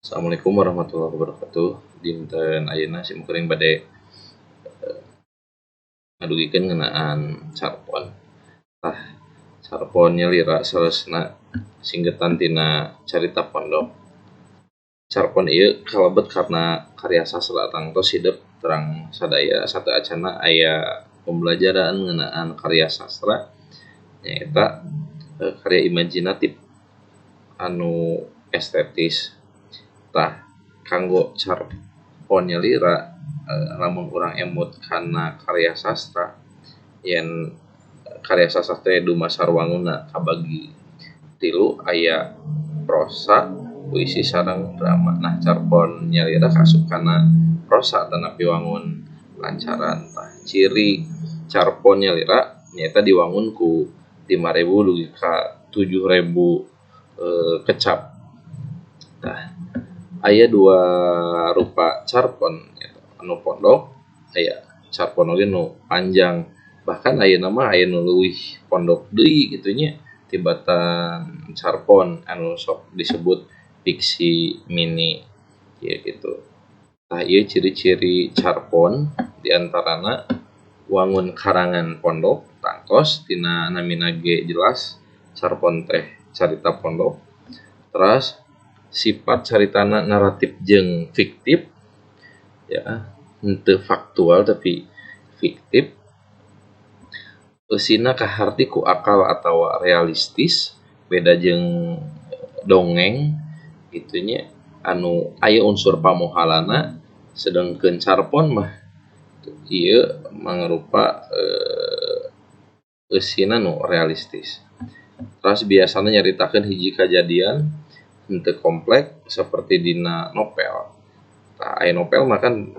Assalamualaikum warahmatullahi wabarakatuh. Dinten ayeuna simkuring bade ngadugikeun ngeunaan carpon. Tah, carpon nyalira saleresna singgetan tina carita pondok. Carpon ieu kalebet karena karya sastra tangtos hidep terang sadaya sateuacanna aya pembelajaran ngeunaan karya sastra nyaeta karya imajinatif anu estetis. Tah, kanggo carpon nyalira lamun urang emut kana karya sastra yen karya sastra teh dumasar wanguna kabagi tilu, aya prosa, puisi sareng drama. Nah, carpon nyalira kaasup kana prosa tanapi wangun lancaran. Tah, ciri carpon nyalira nyaeta diwangun ku 5.000 dugi ka 7.000 kecap. Tah, aya dua rupa carpon, anu pondok aya carpon oge nu panjang. Bahkan ayeuna mah aya nu leuwih pondok deui kitu nya tibatan carpon anu sok disebut fiksi mini ieu kitu. Tah, ieu ciri-ciri carpon diantarana wangun karangan pondok tangtos tina namina ge jelas carpon teh carita pondok. Teras sifat caritana naratif jeung fiktif, ya, henteu faktual tapi fiktif. Eusina kaharti ku akal atawa realistis, beda jeung dongeng kitu nya anu aya unsur pamohalana, sedengkeun carpon mah ieu mangrupa eusina nu realistis. Teras biasana nyaritakeun hiji kajadian henteu komplek seperti dina novel. Tah, aya novel mah kan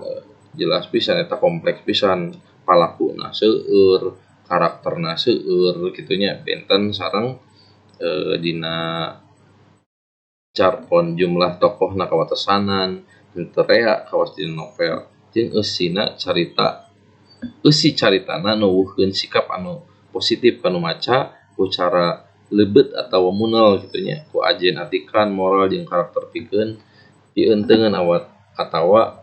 jelas pisan eta kompleks pisan, palakuna seueur, karakterna seueur kitu nya, benten sareng dina carpon jumlah tokohna kawatesanan, henteu rea kawas dina novel. Jeung eusina carita eusi caritana nuwuhkeun sikap anu positif kanu maca ku cara leubet atawa munel kitu nya, ku ajen atikan moral jeung karakter pikeun pieunteuneun awat atawa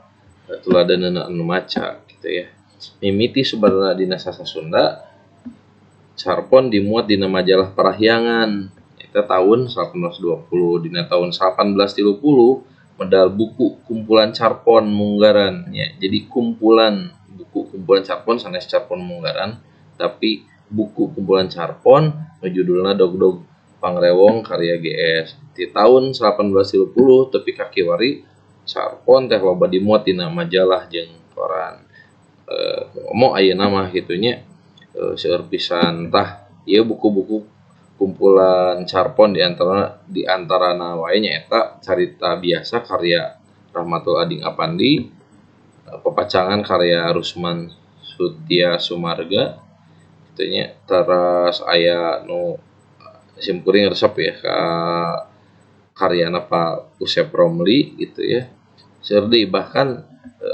tuladaneuna anu maca kitu ya. Mimiti subarna dina sastra Sunda, carpon dimuat dina majalah Parahyangan eta tahun 1820. Dina tahun 1830 medal buku kumpulan carpon Munggaran nya. Jadi kumpulan buku kumpulan carpon sanes carpon Munggaran, tapi buku kumpulan carpon nu judulna Dogdog Pangrewong karya GS. Di tahun 1830 tepi ka kiwari carpon teh loba dimuat dina majalah jeung koran. Komo ayeuna mah kitu nya seueur pisan. Tah, ieu buku-buku kumpulan carpon di antarana wae nyaeta Carita Biasa karya Rahmatul Ading Apandi, Pepacangan karya Rusman Sutia Sumarga kitu nya. Teras aya nu simkuring resep ya ka karyana Pak Usep Romli gitu ya. Seueur deui, bahkan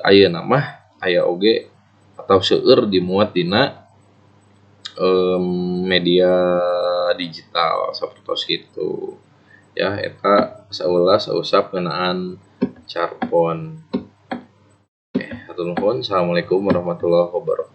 ayeuna mah aya oge atau seueur dimuat dina media digital sapertos kitu ya. Eta saulas sausap ngeunaan carpon. Hatur nuhun. Assalamualaikum warahmatullahi wabarakatuh.